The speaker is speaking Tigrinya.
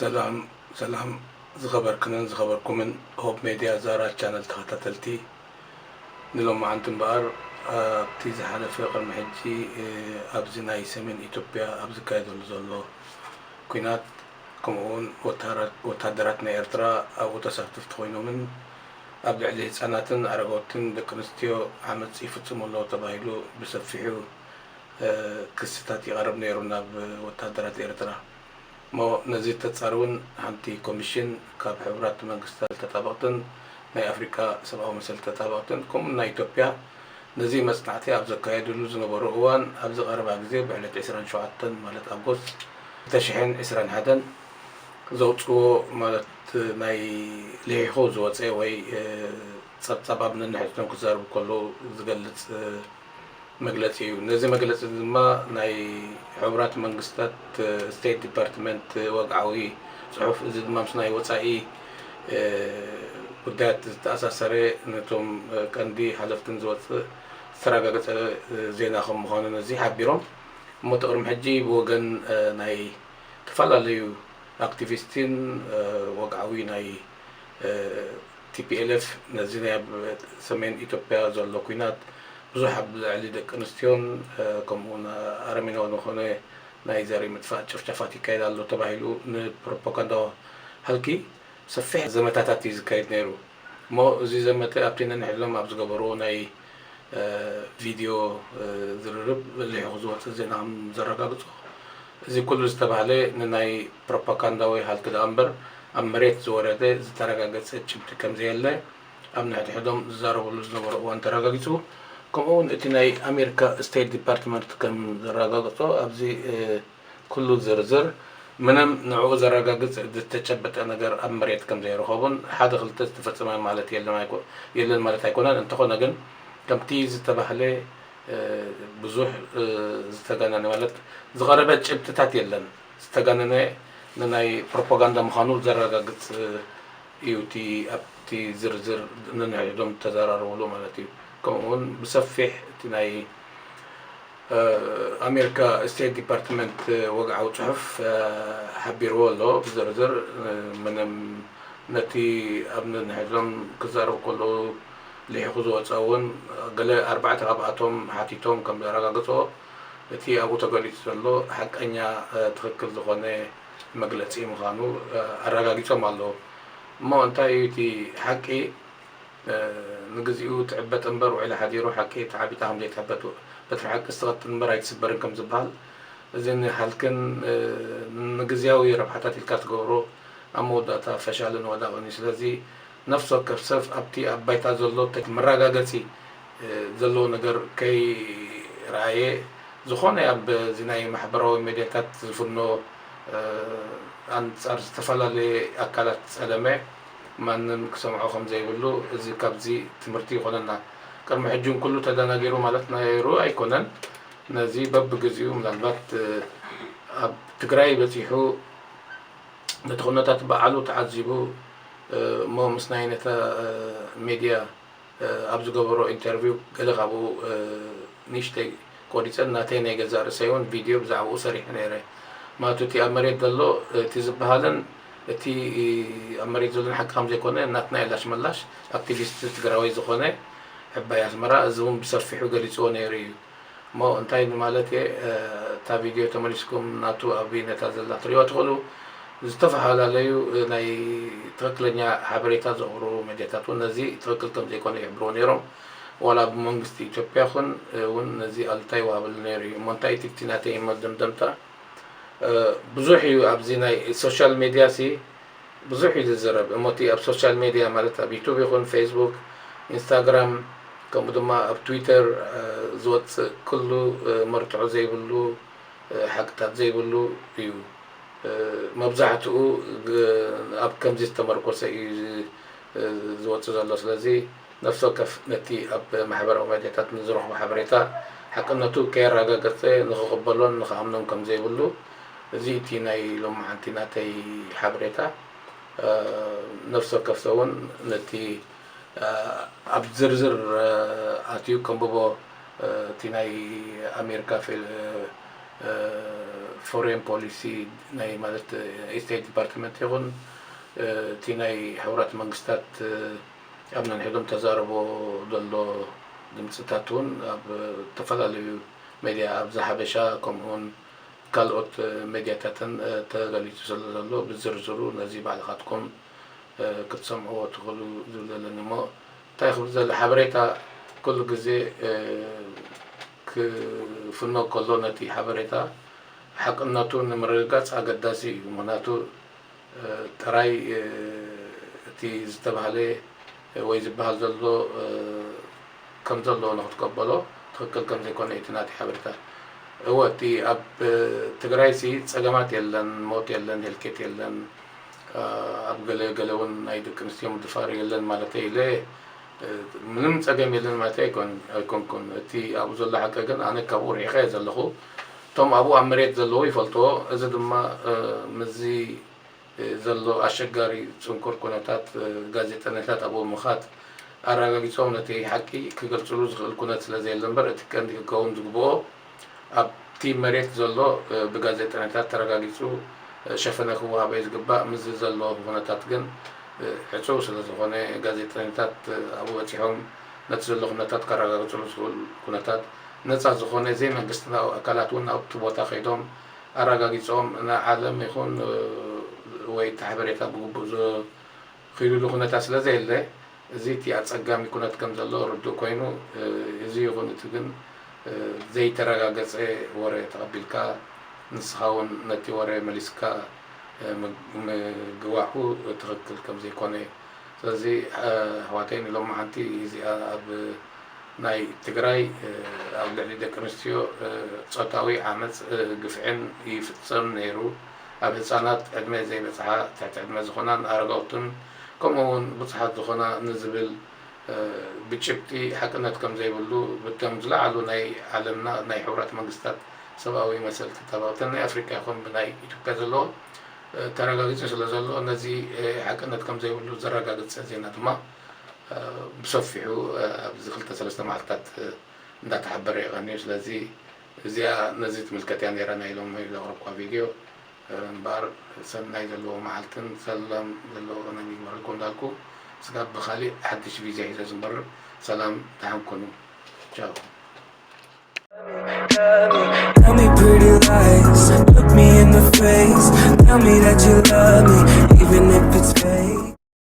ሰላም ሰላም ዝኸበርክንን ዝኸበርኩምን ሆፕ ሜድያ ዛራ ቻነል ተኸታተልቲ፣ ንሎማዓንቲ እምበኣር ኣብቲ ዝሓለፈ ቅድሚ ሕጂ ኣብዚ ናይ ሰሜን ኢትዮጵያ ኣብ ዝካየደሉ ዘሎ ኲናት፣ ከምኡውን ወተሃደራት ናይ ኤርትራ ኣብኡ ተሳተፍቲ ኮይኖምን ኣብ ልዕሊ ህጻናትን ኣረጋውትን ደቂ ኣንስትዮ ዓመጽ ይፍጽሙ ኣለዉ ተባሂሉ ብሰፊሑ ክስታት ይቐርብ ነይሩ ናብ ወተሃደራት ኤርትራ። እሞ ነዚ ተጻርውን ሓንቲ ኮሚሽን ካብ ሕቡራት መንግስታት ተጣበቕትን ናይ ኣፍሪቃ ሰብኣዊ መሰል ተጣበቕትን ከምኡ ናይ ኢትዮጵያ ነዚ መጽናዕቲ ኣብ ዘካየድሉ ዝነበሩ እዋን ኣብዚ ቀረባ ግዜ ብዕለት ዕስራን ሸውዓተን ማለት ኣጎስት ክልተ ሽሕን ዕስራን ሓደን ዘውጽዎ ማለት ናይ ልሒኹ ዝወጸ ወይ ጸብጻብ ኣብ ነንሕድሕዶም ክዛረቡ ከለዉ ዝገልጽ መግለጺ እዩ። ነዚ መግለጺ ድማ ናይ ሕቡራት መንግስታት ስቴት ዲፓርትመንት ወግዓዊ ጽሑፍ፣ እዚ ድማ ምስ ናይ ወጻኢ ጉዳያት ዝተኣሳሰረ ነቶም ቀንዲ ሓለፍትን ዝወጽእ ዝተረጋገጸ ዜና ከም ምዃኑ ነዚ ሓቢሮም። እሞ እቲ ቅድሚ ሕጂ ብወገን ናይ ዝተፈላለዩ ኣክቲቪስትን ወግዓዊ ናይ ቲፒኤልኤፍ ነዚ ናይ ኣብ ሰሜን ኢትዮጵያ ዘሎ ኲናት ብዙሕ ኣብ ልዕሊ ደቂ ኣንስትዮን ከምኡውን ኣረሜናዊ ዝኾነ ናይ ዘርኢ ምጥፋእ ጭፍጨፋት ይካየድ ኣሎ ተባሂሉ ንፕሮፓጋንዳዊ ሃልኪ ሰፊሕ ዘመታታት እዩ ዝካየድ ነይሩ። እሞ እዚ ዘመተ ኣብቲ ነንሕድሎም ኣብ ዝገበርዎ ናይ ቪድዮ ዝርርብ ልሒኹ ዝወፅእ ዜና ከም ዘረጋግፆ፣ እዚ ኩሉ ዝተባህለ ንናይ ፕሮፓጋንዳዊ ሃልኪ ደኣ እምበር ኣብ መሬት ዝወረደ ዝተረጋገፀ ጭብጢ ከም ዘየለ ኣብ ነሕድሕዶም ዝዛረብሉ ዝነበሩ እዋን ተረጋጊፁ። ከምኡ እውን እቲ ናይ ኣሜሪካ ስቴት ዲፓርትመንት ከም ዘረጋገፆ ኣብዚ ኩሉ ዝርዝር ምንም ንዕኡ ዘረጋግጽ ዝተጨበጠ ነገር ኣብ መሬት ከም ዘይረኸቡን ሓደ ክልተ ዝተፈጸመ ማለት የለን ኣይኮ-፣ የለን ማለት ኣይኮነን። እንተኾነ ግን ከምቲ ዝተባህለ ብዙሕ ዝተጋነነ ማለት ዝቐረበ ጭብጥታት የለን። ዝተጋነነ ንናይ ፕሮፓጋንዳ ምዃኑ ዘረጋግጽ እዩ እቲ ኣብቲ ዝርዝር ነንሕድሕዶም ተዘራረብሉ ማለት እዩ። ከምኡ እውን ብሰፊሕ እቲ ናይ ኣሜሪካ ስቴት ዲፓርትመንት ወግዓዊ ጽሑፍ ሓቢርዎ ኣሎ ብዝርዝር። ምንም ነቲ ኣብ ነንሕድሕዶም ክዛረቡ ከለዉ ልሒኹ ዝወጸ እውን ገለ ኣርባዕተ ካብኣቶም ሓቲቶም ከም ዘረጋግጽዎ እቲ ኣብኡ ተገሊጹ ዘሎ ሓቀኛ ትኽክል ዝኾነ መግለጺ ምዃኑ ኣረጋጊጾም ኣለዉ። እሞ እንታይ እዩ እቲ ሓቂ? ንግዚኡ ትዕበጥ እምበር ውዒላ ሓዲሩ ሓቂ ተዓቢጣ ከም ዘይትሕበጥ በትሪ ሓቂ ዝተቐጥን እምበር ኣይትስበርን ከም ዝበሃል፣ እዚ ንሃልክን ንግዝያዊ ረብሓታት ኢልካ ትገብሮ ኣብ መወዳእታ ፈሻልን ወዳቕን እዩ። ስለዚ ነፍሲ ወከፍ ሰብ ኣብቲ ኣብ ባይታ ዘሎ መረጋገጺ ዘለዎ ነገር ከይረኣየ ዝኾነ ኣብዚ ናይ ማሕበራዊ ሜድያታት ዝፍኖ ኣንጻር ዝተፈላለየ ኣካላት ጸለመ ማንም ክሰምዖ ከም ዘይብሉ እዚ ካብዚ ትምህርቲ ይኾነና። ቅድሚ ሕጂ እውን ኩሉ ተደናጊሩ ማለት ነይሩ ኣይኮነን። ነዚ በብግዚኡ ምናልባት ኣብ ትግራይ በጺሑ ነቲ ኩነታት ባዕሉ ተዓዚቡ እሞ ምስ ናይ ነታ ሜድያ ኣብ ዝገበሮ ኢንተርቪው ገለ ካብኡ ንእሽተይ ቆሪጸን ናተይ ናይ ገዛእ ርእሰይ እውን ቪድዮ ብዛዕባኡ ሰሪሐ ነይረ። ማለት እቲ ኣብ መሬት ዘሎ እቲ ዝበሃልን እቲ ኣብ መሬት ዘሎን ሓቂ ከም ዘይኮነ ናትና የላሽ መላሽ ኣክቲቪስት ትግራዋይ ዝኾነ ዕባይ ኣስመራ እዚ እውን ብሰፊሑ ገሊጽዎ ነይሩ እዩ። እሞ እንታይ ንማለት እየ፣ እታ ቪድዮ ተመሊስኩም ናቱ ኣብ ነታ ዘላ ትሪእዋ ትኽእሉ። ዝተፈላለዩ ናይ ትኽክለኛ ሓበሬታ ዘቕርቡ ሜድያታት እውን ነዚ ትኽክል ከም ዘይኮነ ይሕብርዎ ነይሮም። ዋላ ብመንግስቲ ኢትዮጵያ ኹን እውን ነዚ ኣሉታ ይወሃበሉ ነይሩ እዩ። እሞ እንታይ እቲ ናተይ መደምደምታ ብዙሕ እዩ ኣብዚ ናይ ሶሻል ሜድያ ሲ ብዙሕ እዩ ዝዝረብ። እሞ እቲ ኣብ ሶሻል ሜድያ ማለት ኣብ ዩቱብ ይኹን ፌስቡክ፣ ኢንስታግራም ከምኡ ድማ ኣብ ትዊተር ዝወፅእ ኩሉ መርትዖ ዘይብሉ ሓቅታት ዘይብሉ እዩ። መብዛሕትኡ ኣብ ከምዚ ዝተመርኮሰ እዩ ዝወፅእ ዘሎ። ስለዚ ነፍሲ ወከፍ ነቲ ኣብ ማሕበራዊ ሚድያታት ንዝረኽቦ ሓበሬታ ሓቅነቱ ከየረጋገፀ ንኽቕበሎን ንኽኣምኖን ከም ዘይብሉ፣ እዚ እቲ ናይ ሎማዓንቲ ናተይ ሓበሬታ። ነፍሲ ወከፍ ሰብ እውን ነቲ ኣብ ዝርዝር ኣትዩ ከንብቦ እቲ ናይ ኣሜሪካ ፌል-፣ ፎሬን ፖሊሲ ናይ ማለት ስቴት ዲፓርትመንት ይኹን እቲ ናይ ሕቡራት መንግስታት ኣብ ነንሕዶም ተዛረቦ ዘሎ ድምፅታት እውን ኣብ ዝተፈላለዩ ሜድያ ኣብዚ ሓበሻ ከምኡውን ካልኦት ሜድያታትን ተገሊፁ ስለ ዘሎ ብዝርዝሩ ነዚ ባዕልኻትኩም ክትሰምዕዎ ትኽእሉ ዝብል ዘለኒ እሞ እንታይ ክብል ዘሎ ሓበሬታ ኩሉ ግዜ ክፍኖ ከሎ ነቲ ሓበሬታ ሓቅነቱ ንምርግጋፅ ኣገዳሲ እዩ። ምክንያቱ ጥራይ እቲ ዝተባህለ ወይ ዝበሃል ዘሎ ከም ዘለዎ ንክትቀበሎ ትኽክል ከም ዘይኮነ እቲ ናቲ ሓበሬታ። እወ እቲ ኣብ ትግራይ ሲ ፀገማት የለን፣ ሞት የለን፣ ህልቂት የለን። ኣብ ገለ ገለ እውን ናይ ደቂ ኣንስትዮ ምድፋር የለን ማለት ኢለ ምንም ፀገም የለን ማለት ኣይኮንኩን። እቲ ኣብኡ ዘሎ ሓቂ ግን ኣነ ካብኡ ርሒቐ እየ ዘለኹ። እቶም ኣብኡ ኣብ መሬት ዘለዉ ይፈልጥዎ። እዚ ድማ ምዚ ዘሎ ኣሸጋሪ ፅንኩር ኩነታት ጋዜጠኛታት ኣብኡ ምኻድ ኣረጋጊፆም ነቲ ሓቂ ክገልፅሉ ዝኽእል ኩነት ስለ ዘየለ እምበር እቲ ቀንዲ ክከውን ዝግብኦ ኣብቲ መሬት ዘሎ ብጋዜጠኛታት ተረጋጊፁ ሸፈነ ክወሃበ ዝግባእ። ምስዚ ዘሎ ኩነታት ግን ዕፁው ስለ ዝኾነ ጋዜጠኛታት ኣብኡ በፂሖም ነቲ ዘሎ ኩነታት ከረጋግፅሉ ዝኽእል ኩነታት ነፃ ዝኾነ ዘይመንግስትናዊ ኣካላት እውን ኣብቲ ቦታ ከይዶም ኣረጋጊፆም ንዓለም ይኹን ወይ እቲ ሓበሬታ ብግቡእ ዝኽይድሉ ኩነታት ስለ ዘየለ እዚ እቲ ኣፀጋሚ ኩነት ከም ዘሎ ርዱእ ኮይኑ እዚ ይኹን እቲ ግን ዘይተረጋገፀ ወረ ተቐቢልካ ንስኻ እውን ነቲ ወረ መሊስካ ምግዋሑ ትኽክል ከም ዘይኮነ። ስለዚ ኣሕዋተይ ንሎሚ ሓንቲ እዚኣ ኣብ ናይ ትግራይ ኣብ ልዕሊ ደቂ ኣንስትዮ ፆታዊ ዓመፅ ግፍዕን ይፍፀም ነይሩ። ኣብ ህፃናት ዕድመ ዘይበፅሓ ትሕቲ ዕድመ ዝኾናን ኣረጋውትን ከምኡ እውን ብዙሓት ዝኾና ንዝብል ብጭብጢ ሓቅነት ከም ዘይብሉ ብቶም ዝለዓሉ ናይ ዓለምና ናይ ሕቡራት መንግስታት ሰብኣዊ መሰል ተጣበቕትን ናይ ኣፍሪካ ይኹን ብናይ ኢትዮጵያ ዘለዎ ተረጋጊፁ ስለ ዘሎ ነዚ ሓቅነት ከም ዘይብሉ ዘረጋግፀ ዜና ድማ ብሰፊሑ ኣብዚ ክልተ ሰለስተ መዓልትታት እንዳተሓበረ ይቐንዩ። ስለዚ እዚኣ ነዚ ትምልከት እያ ነይራ ናይ ሎሚ ዘቕረብኳ ቪድዮ። እምበኣር ሰናይ ዘለዎ መዓልትን ሰላም ዘለዎ ቀንን ይግበረልኩም እንዳልኩ ስጋብ ብኻሊእ ሓድሽ ቪድዮ ሒዘ ዝንበር ሰላም ደሓን ኩኑ። ቻው። Tell me pretty lies, look me in the face. Tell me that you love me, even if it's fake.